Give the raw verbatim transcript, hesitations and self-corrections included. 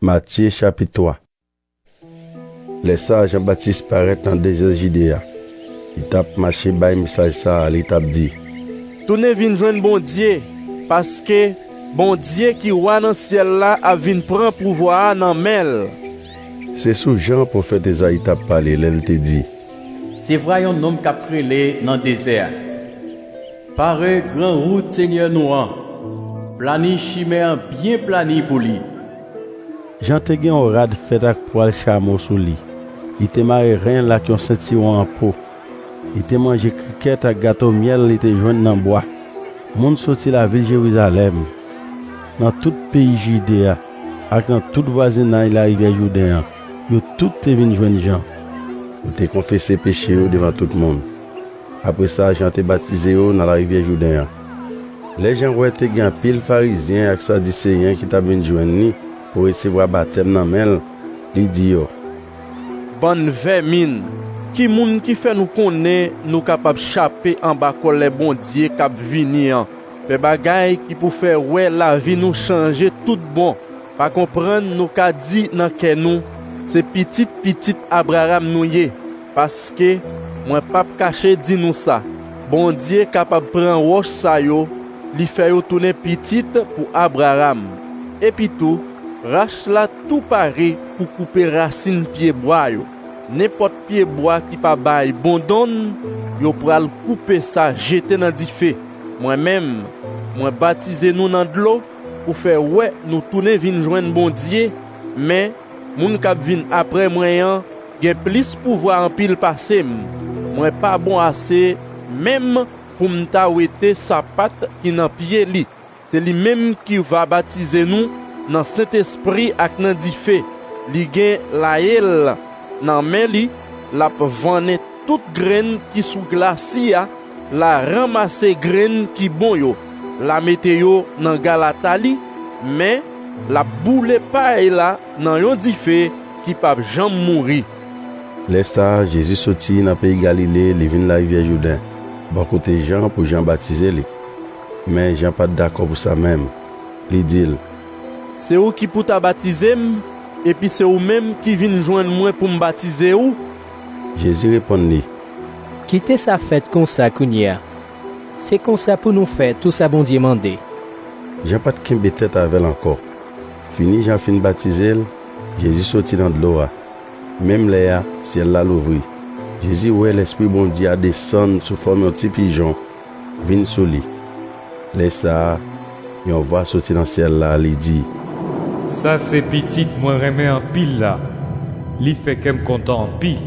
Matye chapit twa. Lè sa a, Jan Batis parèt nan dezè Jide a. Li t ap mache bay mesaj sa a, li t ap di: Tounen vin jwenn Bondye, paske Bondye ki wa nan syèl la ap vin pran pouvwa a nan men l. Se sou Jan pwofèt Ezayi t ap pale lè l te di: Resevwa yon nonm k ap rele nan dezè a: Pare gran wout Senyè nou an, plani chimen an byen plani pou li. Jan te gen yon rad fèt ak pwal chamo sou li. Li te mare ren l ak yon sentiwon an po. Li te manje krikèt ak gato myèl li te jwenn nan bwa. Moun soti lavil Jerizalèm, nan tout peyi Jide a, ak nan tout vwazinay larivyè Jouden an, yo tout te vin jwenn Jan. Yo te konfese peche yo devan tout moun. Apre sa, Jan te batize yo nan larivyè Jouden an. Lè Jan wè te gen anpil Farizyen ak Sadiseyen ki t ap vin jwenn li pou resevwa batèm nan men l, li di yo: Bann vèmin, ki moun ki fè nou konnen nou kapab chape anba kòlè Bondye k ap vini an? Fè bagay ki pou fè wè lavi nou chanje tout bon. Pa konprann nou ka di nan kè nou, se pitit pitit Abraram nou ye, paske mwen p ap kache di nou sa, Bondye kapab pran wòch sa yo, li fè yo tounen pitit pou Abraram. Epitou, rach la tou pare pou koupe rasin pyebwa yo. Nenpòt pyebwa ki pa bay bon donn, yo pral koupe sa jete nan dife. Mwen menm, mwen batize nou nan dlo pou fè wè nou tounen vin jwenn Bondye, men moun k ap vin apre mwen an gen plis pouvwa anpil pase m. Mwen pa bon ase menm pou m ta wete sapat ki nan pye li. Se li menm ki va batize nou nan Sentespri ak nan dife. Li gen layel nan men li, l ap vannen tout grenn ki sou glasi a, l a ranmase grenn ki bon yo, l a mete yo nan galata li, men l ap boule pay la nan yon dife ki p ap janm mouri. Lè sa a, Jezi soti nan peyi Galile, li vin larivyè Jouden, bò kote Jan, pou Jan batize li. Men Jan pa t dakò pou sa menm. Li di l: Se ou ki pou ta batize m, epi se ou menm ki vin jwenn mwen pou m batize ou? Jezi reponn li: Kite sa fèt konsa kounye a. Se konsa pou nou fè tou sa Bondye mande. Jan pa t kenbe tèt avè l ankò. Fini Jan fin batize l, Jezi soti nan dlo a. Menm lè a, syèl la louvri. Jezi wè Lespri Bondye a desann sou fòm yon ti pijon, vin sou li. Lè sa a, yon vwa soti nan syèl la, li di: Sa se Pitit mwen renmen anpil la. Li fè kè m kontan anpil.